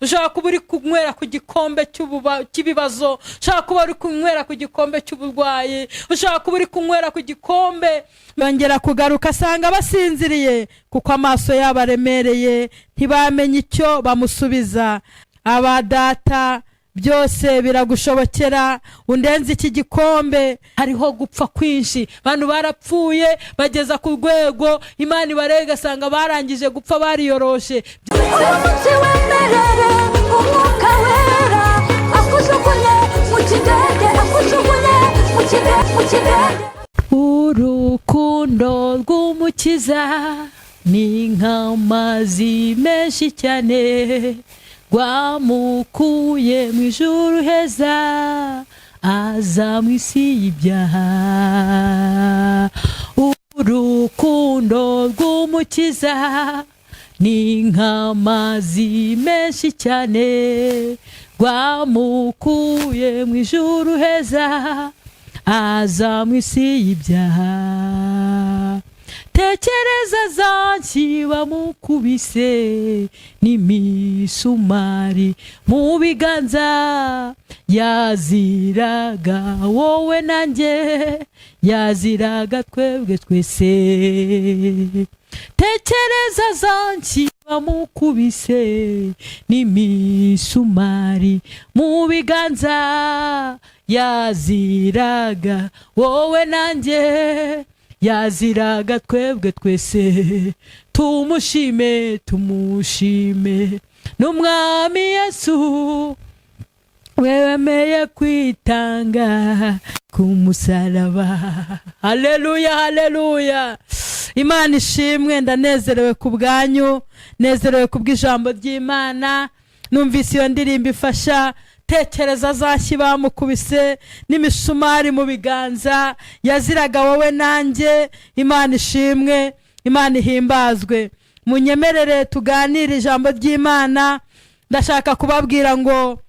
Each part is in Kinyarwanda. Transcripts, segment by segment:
Ushobora kuba uri kunywera ku gikombe cy'ibibazo, ushobora kuba uri kunywera ku gikombe cy'uburwayi, ushobora kuba uri kunywera ku gikombe. Yongera kugaruka asanga basinziriye, kuko amaso yabo aremereye, ntibamenye icyo bamusubiza. "Aba Data, byose biragushobokera, undenze iki gikombe." Hariho gupfa kwinshi, abantu barapfuye bageza ku rwego Imana ibareba igasanga barangije gupfa, bariyoroshe. Uyu munsi wemerere Umwuka Wera akujugunye mu kidende, akujugunye mu kidende, mu kidende. Urukundo rw'Umukiza ni nk'amazi menshi cyane, rwamukuye mu ijuru heza, aza mu isi y'ibyaha. Urukundo rw'Umukiza ni nk'amazi menshi cyane, rwamukuye mu ijuru heza, aza mu isi y'ibyaha. Tekereza za nshyi bamukubise n'imisumari mu biganza, yaziraga wowe nanjye, yaziraga twebwe twese. Tekereza za nshyi bamukubise n'imisumari mu biganza, yaziraga wowe nanjye, yaziraga twebwe twese. Tumushime, tumushime n'Umwami Yesu wemeye kwitanga ku musaraba. Haleluya, haleluya, Imana ishimwe. Ndanezerewe ku bwanyu, nezerewe ku bw'ijambo ry'Imana. Numvise iyo ndirimbo ifasha. Tekereza za nshyi bamukubise n'imisumari mu biganza, yaziraga wowe nanjye. Imana ishimwe, Imana ihimbazwe. Munyemerere tuganire ijambo ry'Imana. Ndashaka kubabwira ngo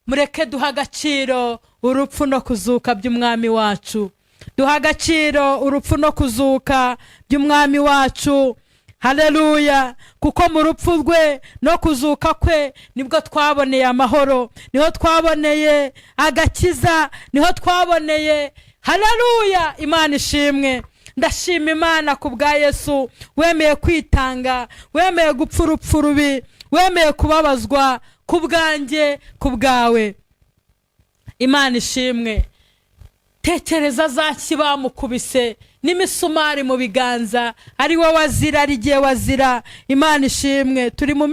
mureke duha agaciro urupfu no kuzuka by'Umwami wacu. Duha agaciro urupfu no kuzuka by'Umwami wacu. Haleluya! Kuko mu rupfu rwe no kuzuka kwe nibwo twaboneye amahoro, niho twaboneye agakiza, niho twaboneye. Haleluya, Imana ishimwe. Ndashima Imana ku bwa Yesu wemeye kwitanga, wemeye gupfa urupfu rubi, wemeye kubabazwa ku bwanjye, ku bwawe. Imana ishimwe. Tekereza za nshyi bamukubise n'imisumari mu biganza, ari we wazira, ari igihe wazira. Imana ishimwe. Turi mu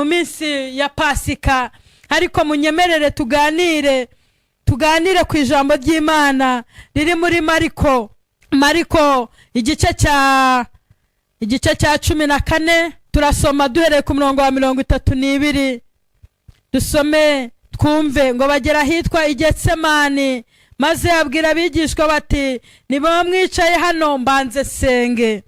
minsi ya Pasika, ariko munyemerere tuganire ku ijambo ry'Imana riri muri Mariko. Mariko igice cya 14, turasoma duhereye ku murongo wa 32. Dusome twumve ngo: "Bagera ahitwa i Getsemani, maze abwira abigishwa bati: 'Niba mwicaye hano, mbanze senge.'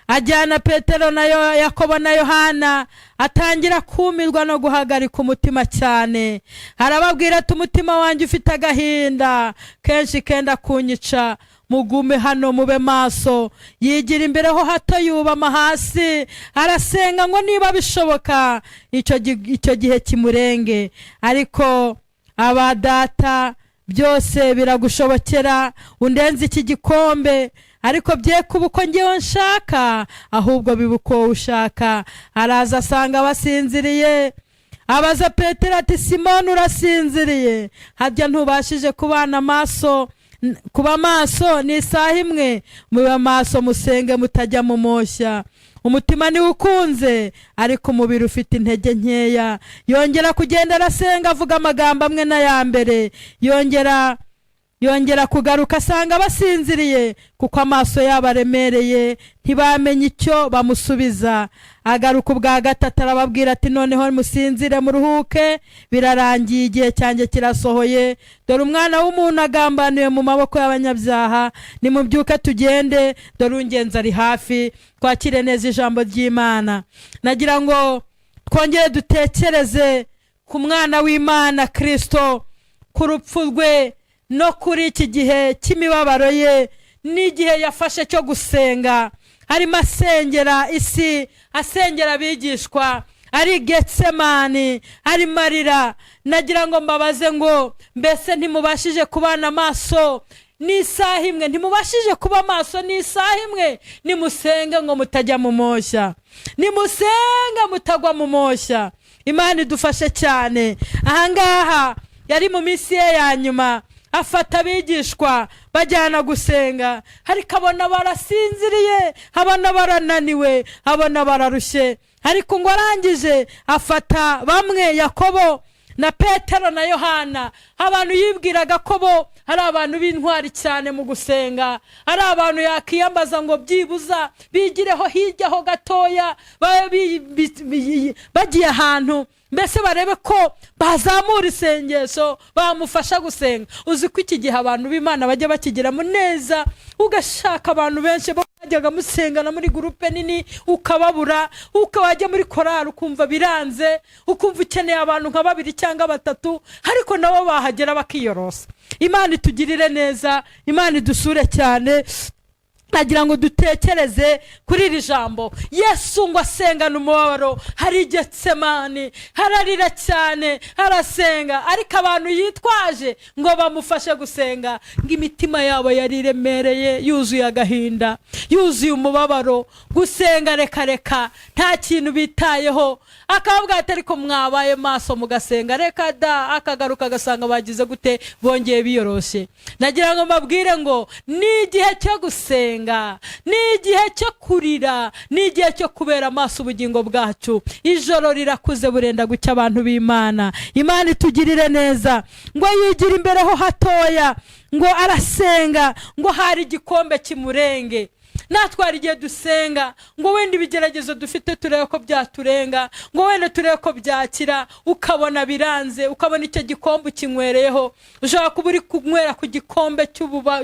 Ajyana Petero na Yakobo na Yohana, atangira kumirwa no guhagarika umutima cyane. Arababwira ati: 'Umutima wanjye ufite agahinda kenshi kenda kunyica, mugume hano mube maso.' Yigira imbere ho hato, yubama hasi, arasenga ngo niba bishoboka icyo gihe kimurenge. Ariko: 'Aba Data, byose biragushobokera, undenze iki gikombe, ariko bye kuba uko ngewe nshaka, ahubwo biba uko ushaka.' Araza asanga basinziriye, abaza Petero ati: 'Simoni, urasinziriye? Harya ntubashije kubana amaso, kuba maso ni isaha imwe? Mube amaso, musenge, mutajya mu moshya. Umutima niwo ukunze, ariko umubiri ufite intege nkeya.' Yongera kugenda, arasenga, avuga amagambo amwe n'aya mbere. Yongera kugaruka, asanga basinziriye, kuko amaso yabo aremereye, ntibamenye icyo bamusubiza. Agaruka ubwa gatatu, arababwira ati: 'Noneho musinzire, muruhuke. Birarangiye, igihe cyanjye kirasohoye. Dore Umwana w'umuntu agambaniwe mu maboko y'abanyabyaha. Nimubyuke tugende, dore ungenzi ari hafi.'" Twakire neza ijambo ry'Imana. Nagira ngo twongere dutekereze ku Mwana w'Imana Kirisito, ku rupfu rwe no kuri iki gihe cy'imibabaro ye, n'igihe yafashe cyo gusenga, arimo asengera isi, asengera abigishwa. Ari Getsemani, arimo arira. Nagira ngo mbabaze ngo: mbese ntimubashije kubana amaso n'isaha imwe? Ntimubashije kuba amaso n'isaha imwe? Nimusenge ngo mutajya mu moshya, nimusenge mutagwa mu moshya. Imana idufashe cyane. Ahangaha yari mu minsi ye ya nyuma, afata abigishwa bajyana gusenga, ariko abona barasinziriye, abona barananiwe, abona bararushye. Ariko ngo arangije afata bamwe, Yakobo na Petero na Yohana, abantu yibwiraga ko bo ari abantu b'intwari cyane mu gusenga, ari abantu yakiyambaza ngo byibuza bigireho hirya ho gatoya, babe bagiye ahantu, mbese barebe ko bazamura isengesho, bamufasha gusenga. Uzi ko iki gihe abantu b'Imana bajya bakigiramo neza, ugashaka abantu benshi bo bajyaga musengana muri groupe nini ukababura, ukabajya muri korari ukumva biranze, ukumva ukeneye abantu nka babiri cyangwa batatu, ariko nabo bahagera bakiyorosa. Imana itugirire neza, Imana idusure cyane. Nagira ngo dutekereze kuri iri jambo. Yesu ngo asengana umubabaro, hari Getsemani, hararira cyane, arasenga, ariko abantu yitwaje ngo bamufashe gusenga, ngo imitima yabo yari iremereye, yuzuye agahinda, yuzuye umubabaro. Gusenga reka reka, nta kintu bitayeho. Akababwira ati: "Ariko mwabaye maso mugasenga?" Reka da. Akagaruka agasanga bagize gute? Bongeye biyoroshe. Nagira ngo mbabwire ngo ni igihe cyo gusenga, ni igihe cyo kurira, ni igihe cyo kubera amaso ubugingo bwacu. Ijoro rirakuze, burenda gucya, abantu b'Imana. Imana itugirire neza. Ngo yigira imbere ho hatoya, ngo arasenga, ngo hari igikombe kimurenge. Natwara igihe dusenga ngo wenda ibigeragezo dufite turebe ko byaturenga, ngo wenda turebe ko byakira, ukabona biranze, ukabona icyo gikombe ukinywereyeho. Ushobora kuba uri kunywera ku gikombe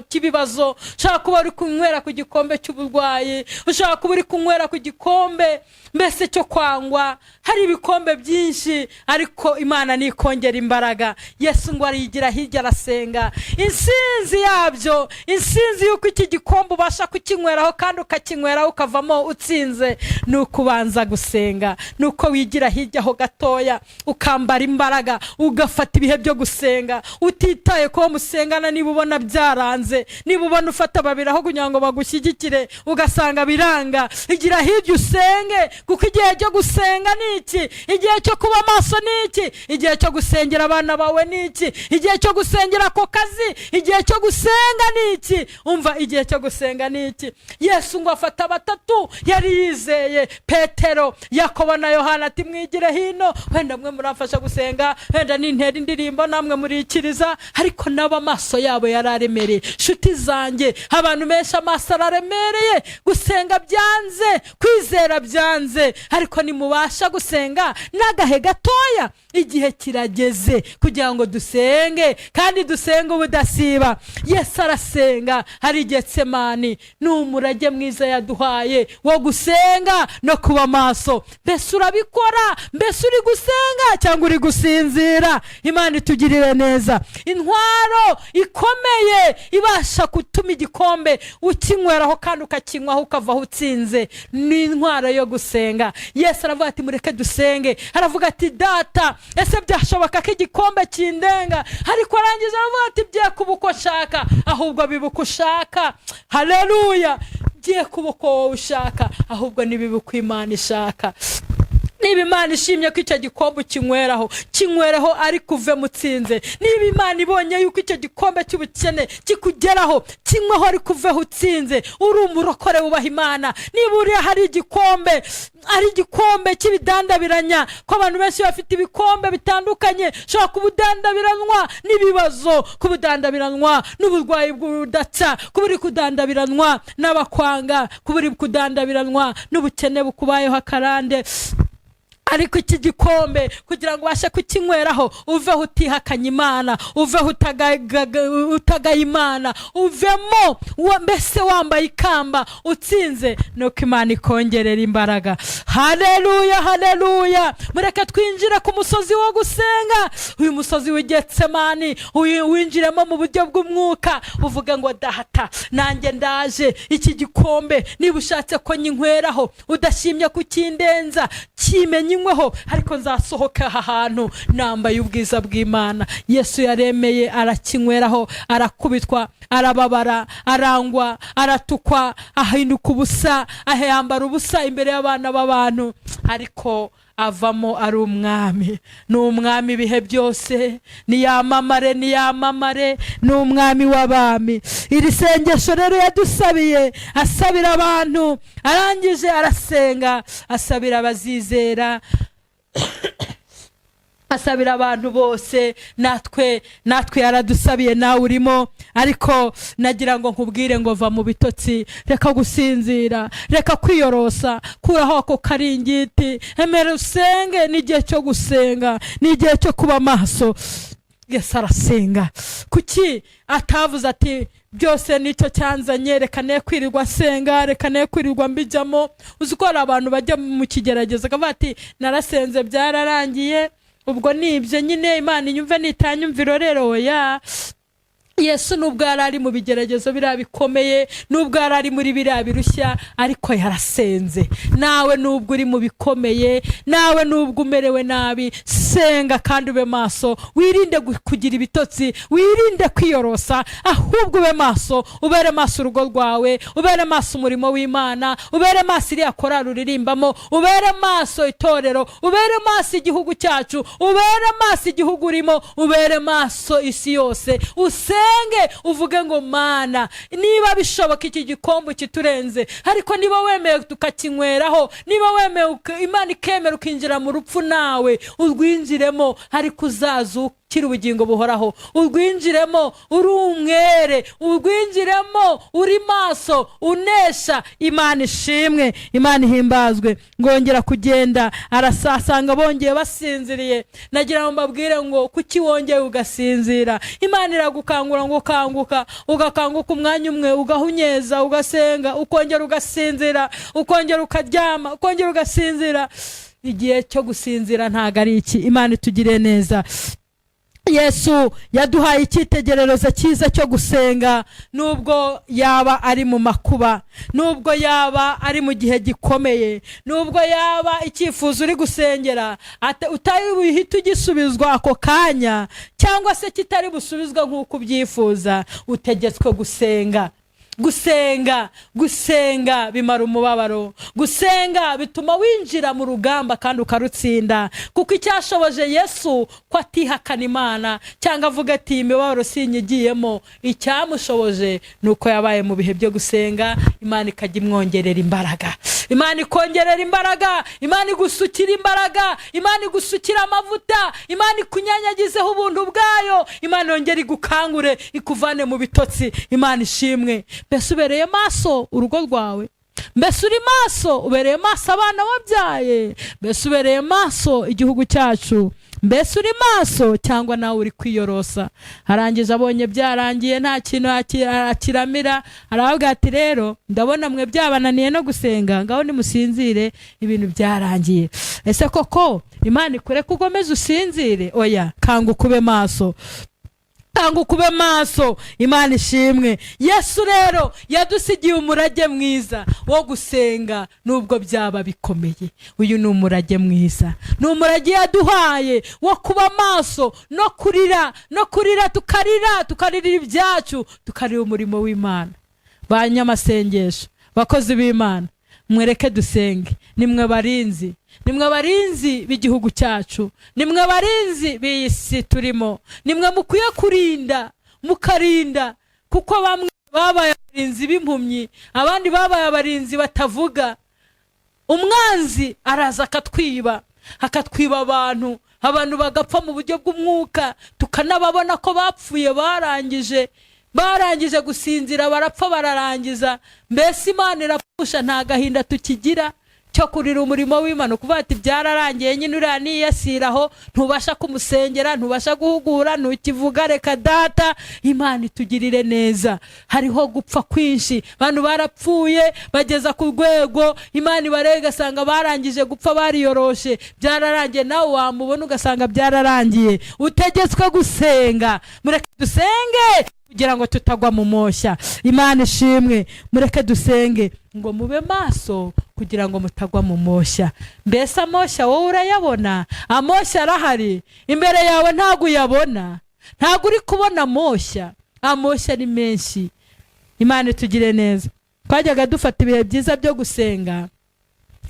cy'ibibazo, ushobora kuba uri kunywera ku gikombe cy'uburwayi, ushobora kuba uri kunywera ku gikombe mbese cyo kwangwa. Hari ibikombe byinshi, ariko Imana nikongera imbaraga. Yesu ngo arigira hirya arasenga. Insinzi yabyo, insinzi y'uko iki gikombe ubasha kukinyweraho kandi ukakinyweraho ukavamo utsinze, ni ukubanza gusenga, ni uko wigira hirya ho gatoya, ukambara imbaraga, ugafata ibihe byo gusenga utitaye ko musengana. Niba ubona byaranze, niba ubona ufata babiri aho kugira ngo bagushyigikire ugasanga biranga, igira hirya usenge, kuko igihe cyo gusenga ni iki, igihe cyo kuba maso ni iki, igihe cyo gusengera abana bawe ni iki, igihe cyo gusengera ako kazi, igihe cyo gusenga ni iki. Umva, igihe cyo gusenga ni iki. Yesu ngo afata batatu yari yizeye, Petero, Yakobo na Yohana, ati: "Mwigire hino, wenda mwe muramfasha gusenga, wenda nintera indirimbo namwe murikiriza." Ariko nabo amaso yabo yari aremereye. Nshuti zanjye, abantu benshi amaso araremereye, gusenga byanze, kwizera byanze, ariko nimubasha gusenga n'agahe gatoya. Igihe kirageze kugira ngo dusenge, kandi dusenge ubudasiba. Yesu arasenga hari Getsemani. Ni umurage mwiza yaduhaye wo gusenga no kuba maso. Mbese urabikora? Mbese uri gusenga cyangwa uri gusinzira? Imana itugirire neza. Intwaro ikomeye ibasha gutuma igikombe ukinyweraho kandi ukakinywaho ukavaho utsinze ni intwaro yo gusenga. Yesu aravuga ati: "Mureke dusenge." Aravuga ati: "Data, ese byashoboka ko igikombe kindenga?" Ariko arangiza aravuga ati: "Bye kuba uko nshaka, ahubwo biba uko ushaka." Haleluya! Bye kuba uko wowe ushaka, ahubwo nibibe uko Imana ishaka. Niba Imana ishimye ko icyo gikombe ukinyweraho, kinywereho, ariko uve mutsinze. Niba Imana ibonye yuko icyo gikombe cy'ubukene kikugeraho, kinyweho, ariko uveho utsinze, uri umurokore wubaha Imana. Niba uri hari igikombe, ari igikombe cy'ibidandabiranya, ko abantu benshi bafite ibikombe bitandukanye, ushobora kuba udandabiranwa n'ibibazo, kuba udandabiranwa n'uburwayi bw'urudaca, kuba uri kudandabiranwa n'abakwanga, kuba uri kudandabiranwa n'ubukene bukubayeho akarande. Ariko iki gikombe, kugira ngo ubashe kukinyweraho uveho utihakanye Imana, uveho utagaye Imana, uvemo mbese wambaye ikamba utsinze, nuko Imana ikongerera imbaraga. Haleluya, haleluya! Mureke twinjire ku musozi wo gusenga, uyu musozi w'Igetsemani, winjiremo mu buryo bw'umwuka, uvuge ngo: "Data, nanjye ndaje. Iki gikombe niba ushatse ko nyinyweraaho, udashimye kukindenza, kimenye." nkinyweho, ariko nzasohoka aha hantu nambaye ubwiza bw'Imana. Yesu yaremeye arakinyweraho, arakubitwa, arababara, arangwa, aratukwa, ahinduka ubusa, yambara ubusa imbere y'abana b'abantu, ariko avamo ari umwami. Ni umwami ibihe byose, niyamamare, niyamamare, ni umwami w'abami. Iri sengesho rero yadusabiye, asabira abantu, arangije arasenga, asabira abazizera, asabira abantu bose. Natwe yaradusabiye, nawe urimo. Ariko nagira ngo nkubwire ngo va mu bitotsi, reka gusinzira, reka kwiyorosa, kuraho ako karingiti, emera usenge. Ni igihe cyo gusenga, ni igihe cyo kuba maso. Yesu arasenga. Kuki atavuze ati: "Byose nicyo cyanzanye, reka ne kwirirwa asenga, reka ne kwirirwa mbijyamo"? Uzi ko hari abantu bajya mu kigeragezo akavuga ati: "Narasenze byararangiye, ubwo ni ibyo nyine, Imana inyumve nitanyumviro." Rero oya. Yesu nubwo yari ari mu bigeragezo biriya bikomeye, nubwo yari ari muri biriya birushya, ariko yarasenze. Nawe nubwo uri mu bikomeye, nawe nubwo umerewe nabi, senga kandi ube maso. Wirinde kugira ibitotsi, wirinde kwiyorosa, ahubwo ube maso. Ubere maso urugo rwawe, ubere maso umurimo w'Imana, ubere maso iriya korari uririmbamo, ubere maso itorero, ubere maso igihugu cyacu, ubere maso igihugu urimo, ubere maso isi yose. Usenge, uvuge ngo: "Mana, niba bishoboka iki gikombe kiturenze, ariko niba wemeye tukakinyweraho, niba wemeye Imana ikemera ukinjira mu rupfu, nawe urwinjiremo, ariko uzaza ukira ubugingo buhoraho. Urwinjiremo uri umwere, urwinjiremo uri maso, unesha." Imana ishimwe, Imana ihimbazwe. Ngongera kugenda, arasasanga bongeye basinziriye. Nagira ngo mbabwire ngo kuki wongeye ugasinzira? Imana iragukangura ngo ukanguka, ugakanguka umwanya umwe, ugahunyeza, ugasenga, ukongera ugasinzira, ukongera ukaryama, ukongera ugasinzira. Igihe cyo gusinzira ntabwo ari iki. Imana itugire neza. Yesu yaduhaye icyitegererezo cyiza cyo gusenga, nubwo yaba ari mu makuba, nubwo yaba ari mu gihe gikomeye, nubwo yaba icyifuzo uri gusengera utari buhite ugisubizwa ako kanya, cyangwa se kitari busubizwa nk'uko ubyifuza, utegetswe gusenga. Gusenga, gusenga bimara umubabaro. Gusenga bituma winjira mu rugamba kandi ukarutsinda, kuko icyashoboje Yesu ko atihakana Imana cyangwa avuga ati: "Iyi mibabaro sinyigiyemo", icyamushoboje ni uko yabaye mu bihe byo gusenga, Imana ikajya imwongerera imbaraga. Imana ikongerera imbaraga, Imana igusukira imbaraga, Imana igusukira amavuta, Imana ikunyanyagizeho ubuntu bwayo, Imana yongere igukangure, ikuvane mu bitotsi. Imana ishimwe. Mbese ubereye maso urugo rwawe? Mbese uri maso, ubereye maso abana wabyaye? Mbese ubereye maso igihugu cyacu? Mbese uri maso cyangwa nawe uri kwiyorosa? Arangije, abonye byarangiye, nta kintu akiramira, aravuga ati: "Rero ndabona mwe byabananiye no gusenga, ngaho nimusinzire, ibintu byarangiye." Ese koko Imana ikureke ugomeze usinzire? Oya, kanguka ube maso, kanguka ube maso. Imana ishimwe. Yesu rero yadusigiye umurage mwiza wo gusenga nubwo byaba bikomeye. Uyu ni umurage mwiza, ni umurage yaduhaye wo kuba maso no kurira, no kurira, tukarira, tukaririra ibyacu, tukarira umurimo w'Imana. Ba nyamasengesho, bakozi b'Imana, mwereke dusenge. Nimwe barinzi, nimwe barinzi b'igihugu cyacu, nimwe barinzi b'iyi si turimo, nimwe mukwiye kurinda, mukarinda, kuko bamwe babaye abarinzi b'impumyi, abandi babaye abarinzi batavuga. Umwanzi araza akatwiba, akatwiba abantu, abantu bagapfa mu buryo bw'umwuka, tukanababona ko bapfuye, barangije gusinzira, barapfa, bararangiza. Mbese Imana irapfusha, nta gahinda tukigira cyo kurira umurimo w'Imana, ukuvuga ati: "Byararangiye nyine, uriya niyasiraho." Ntubasha kumusengera, ntubasha guhugura, ntukivuga. Reka data, Imana itugirire neza. Hariho gupfa kwinshi, abantu barapfuye bageza ku rwego Imana ibareba igasanga barangije gupfa, bariyoroshe, byararangiye. Nawe wamubona ugasanga byararangiye. Utegetswe gusenga. Mureke dusenge. Kugira ngo tutagwa mu moshya. Imana ishimwe. Mureke dusenge ngo mube maso kugira ngo mutagwa mu moshya. Mbese amoshya wowe urayabona? Amoshya arahari imbere yawe, ntabwo uyabona, ntabwo uri kubona amoshya. Amoshya ni menshi. Imana itugire neza. Twajyaga dufata ibihe byiza byo gusenga,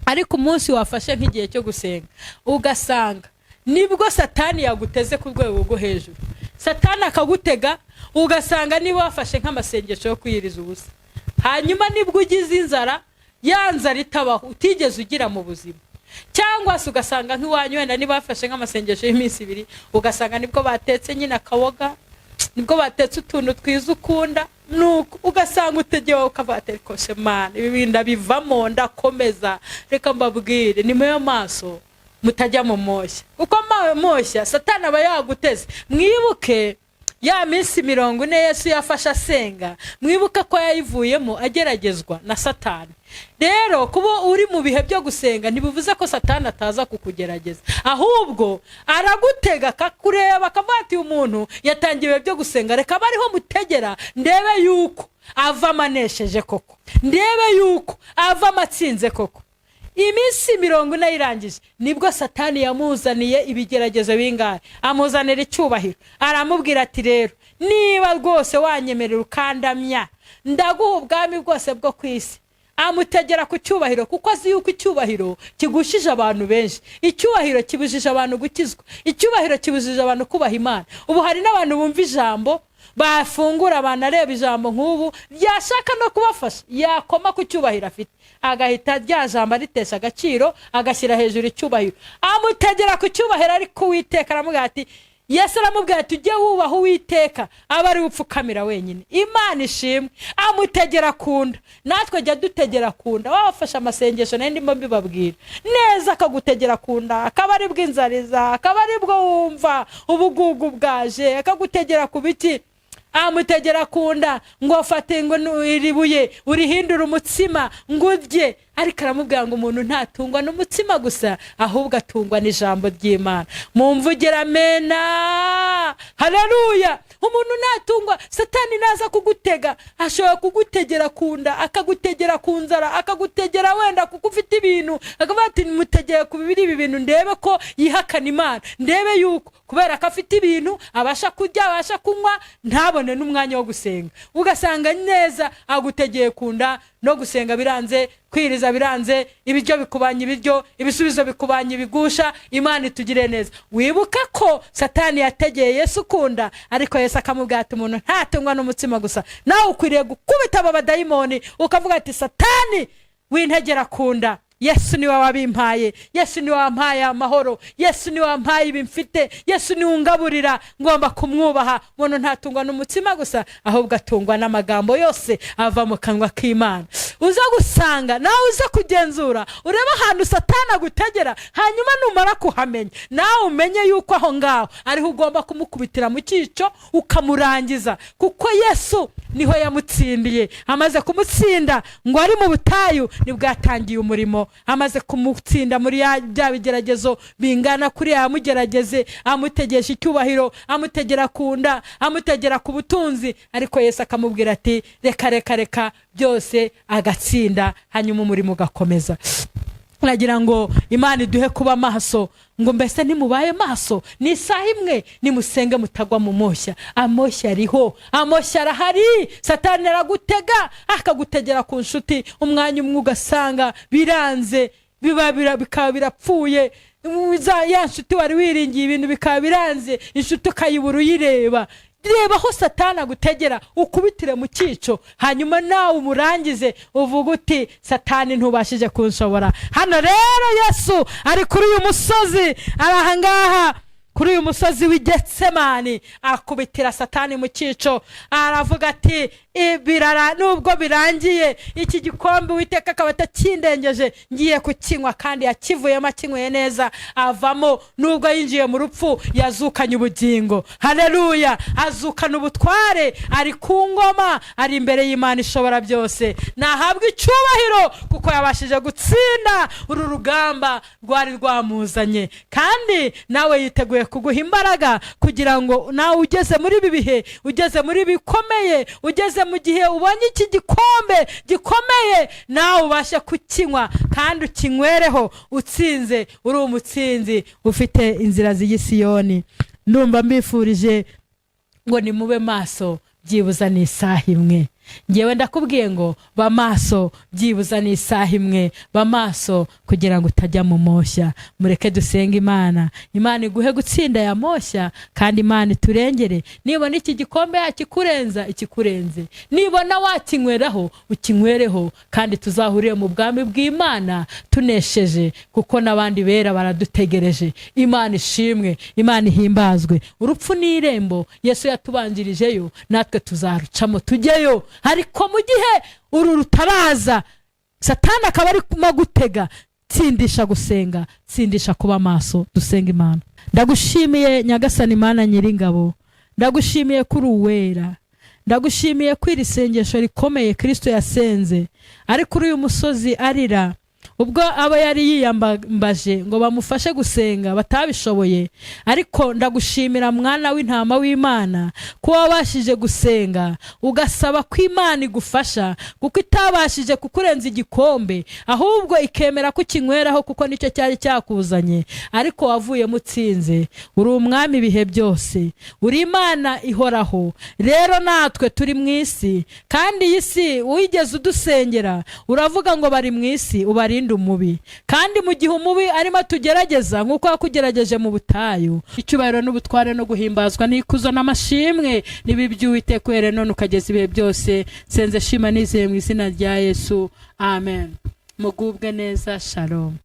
ariko umunsi wafashe nk'igihe cyo gusenga, ugasanga nibwo Satani yaguteze ku rwego rwo hejuru. Satani akagutega, ugasanga niba wafashe nk'amasengesho yo kwiyiriza ubusa, hanyuma nibwo ugize inzara, ya nzara itabaho utigeze ugira mu buzima. Cyangwa se ugasanga nk'iwanyu wenda niba wafashe nk'amasengesho y'iminsi 2, ugasanga nibwo batetse nyine akaboga, nibwo batetse utuntu twiza ukunda. Nuko ugasanga utegewe, ukavuga ati: "Ariko se Mana, ibi bintu ndabivamo, ndakomeza?" Reka mbabwire, ni muyo maso mutajya mu moshya, kuko moshya Satani aba yaguteze. Mwibuke ya minsi 40 Yesu yafashe asenga, mwibuke ko yayivuyemo ageragezwa na Satani. Rero kuba uri mu bihe byo gusenga ntibivuze ko Satani ataza kukugerageza, ahubwo aragutega, akakureba, akavuga ati: "Uyu muntu yatangiye ibihe byo gusenga, reka abe ariho mutegera, ndebe yuko avamo anesheje koko, ndebe yuko avamo atsinze koko." Iminsi 40 irangije, nibwo Satani yamuzaniye ibigeragezo bingahe? Amuzanira icyubahiro, aramubwira ati: "Rero niba rwose wanyemerera ukandamya, ndaguha ubwami bwose bwo ku isi." Amutegera ku cyubahiro, kuko azi yuko icyubahiro kigushije abantu benshi, icyubahiro kibujije abantu gukizwa, icyubahiro kibujije abantu kubaha Imana. Ubu hari n'abantu bumva ijambo, bafungura, banareba ijambo nk'ubu, ryashaka no kubafasha, yakoma ku cyubahiro afite, agahita rya jambo aritesha agaciro, agashyira hejuru icyubahiro. Amutegera ku cyubahiro, ariko Uwiteka aramubwira ati, Yesu aramubwira ati: "Ujye wubaha Uwiteka, aba ari we upfukamira wenyine." Imana ishimwe. Amutegera ku nda. Natwe jya dutegera ku nda. Wabafashe amasengesho, nayo ndimo mbibabwira neza, akagutegera ku nda, akaba ari bwo inzariza, akaba ari bwo wumva ubugugu bwaje, akagutegera ku biti. Amutegera ku nda ngo fate ngo iri buye urihindure umutsima ngo urye, ariko aramubwira ngo umuntu ntatungwa n'umutsima gusa, ahubwo atungwa n'ijambo ry'Imana. Mumvugira amena, haleluya. Umuntu ntatungwa, Satani naza kugutega, ashobora kugutegera ku nda, akagutegera ku nzara, akagutegera wenda kuko ufite ibintu, akavuga ati: "Mutegeye ku biri ibi bintu, ndebe ko yihakana Imana, ndebe yuko kubera ko afite ibintu abasha kurya, abasha kunywa, ntabone n'umwanya wo gusenga." Ugasanga neza agutegeye ku nda, no gusenga biranze, kwiriza biranze, ibiryo bikubanya ibiryo, ibisubizo bikubanya ibigusha. Imana itugire neza. Wibuke ko Satani yategeye Yesu ukunda, ariko Yesu akamubwira ati: "Umuntu ntatungwa n'umutsima gusa." Nawe ukwiriye gukubita abo badayimoni, ukavuga ati: "Satani wintegera kunda, Yesu niwe wabimpaye, Yesu niwe wampaye amahoro, Yesu niwe wampaye ibi mfite, Yesu niwe ungaburira, ngomba kumwubaha." Umuntu ntatungwa n'umutsima gusa, ahubwo atungwa n'amagambo yose ava mu kanwa k'Imana. Uza gusanga nawe, uza kugenzura, urebe ahantu Satani agutegera, hanyuma numara kuhamenya, nawe umenye yuko aho ngaho ariho ugomba kumukubitira mu cyico ukamurangiza, kuko Yesu niho yamutsindiye. Amaze kumutsinda ngo ari mu butayu, nibwo yatangiye umurimo. Amaze kumutsinda muri bya bigeragezo bingana kuri yamugerageze, amutegesha icyubahiro, amutegera ku nda, amutegera ku butunzi, ariko Yesu akamubwira ati: "Reka, reka, reka," byose agatsinda, hanyuma umurimo ugakomeza. Nagira ngo Imana iduhe kuba maso, ngo mbese ntimubaye maso? Ni isaha imwe, nimusenge mutagwa mu moshya. Amoshya ariho, amoshya arahari. Satani aragutega, akagutegera ku nshuti, umwanya umwe ugasanga biranze, biba bikaba birapfuye. Ya nshuti wari wiringiye, ibintu bikaba biranze, inshuti ukayibura uyireba. Reba aho Satani agutegera, ukubitire mu cyico, hanyuma nawe umurangize, uvuga uti: "Satani ntubashije kunshobora." Hano rero Yesu ari kuri uyu musozi, ari ahangaha kuri uyu musozi w'Igetsemani, akubitira Satani mu cyico, aravuga ati: Birara nubwo birangiye, iki gikombe Uwiteka akaba atakindengeje, ngiye kukinywa. Kandi yakivuyemo akinyweye neza, avamo nubwo yinjiye mu rupfu, yazukanye ubugingo. Haleluya! Azukana ubutware, ari ku ngoma, ari imbere y'Imana ishobora byose. Nahabwa icyubahiro kuko yabashije gutsinda uru rugamba rwari rwamuzanye. Kandi nawe yiteguye kuguha imbaraga kugira ngo nawe ugeze muri ibi bihe, ugeze muri bikomeye, ugeze mu gihe ubonye iki gikombe gikomeye, nawe ubashe kukinywa kandi ukinywereho utsinze, uri umutsinzi, ufite inzira z'i Siyoni. Ndumva mbifurije ngo nimube maso byibuza ni isaha imwe. Ngewe ndakubwiye ngo ba maso byibuza ni isaha imwe, ba maso kugira ngo utajya mu moshya. Mureke dusenge Imana, Imana iguhe gutsinda ya moshya, kandi Imana iturengere. Nibona iki gikombe yakikurenza, ikikurenze. Nibona wakinyweraho, ukinywereho, kandi tuzahurire mu bwami bw'Imana tunesheje, kuko n'abandi bera baradutegereje. Imana ishimwe, Imana ihimbazwe. Urupfu ni irembo, Yesu yatubanjirijeyo, natwe tuzarucamo tujyeyo. Ariko mu gihe uru rutaraza, Satani akaba arimo gutega, tsindisha gusenga, tsindisha kuba maso. Dusenga Imana. Ndagushimiye Nyagasani Imana Nyiringabo, ndagushimiye kuri uwera, ndagushimiye ko iri sengesho rikomeye Kirisito yasenze ari kuri uyu musozi arira, ubwo aba yari yiyambaje ngo bamufashe gusenga batabishoboye. Ariko ndagushimira, mwana w'intama w'Imana, ko wabashije gusenga ugasaba ko Imana igufasha, kuko itabashije kukurenza igikombe, ahubwo ikemera ko ukinyweraho kuko nicyo cyari cyakuzanye. Ariko wavuyemo utsinze. Uri umwami ibihe byose, uri Imana ihoraho. Rero natwe turi mu isi, kandi iyi si wigeze udusengera uravuga ngo bari mu isi ubarinde umubi. Kandi mu gihe umubi arimo atugerageza nk'uko yakugerageje mu butayu, icyubahiro n'ubutware no guhimbazwa n'ikuzo n'amashimwe nibi by'Uwiteka uhereye none ukageza ibihe byose. Nsenze nshima nizeye mu izina rya Yesu, amen. Mugubwe neza, shalom.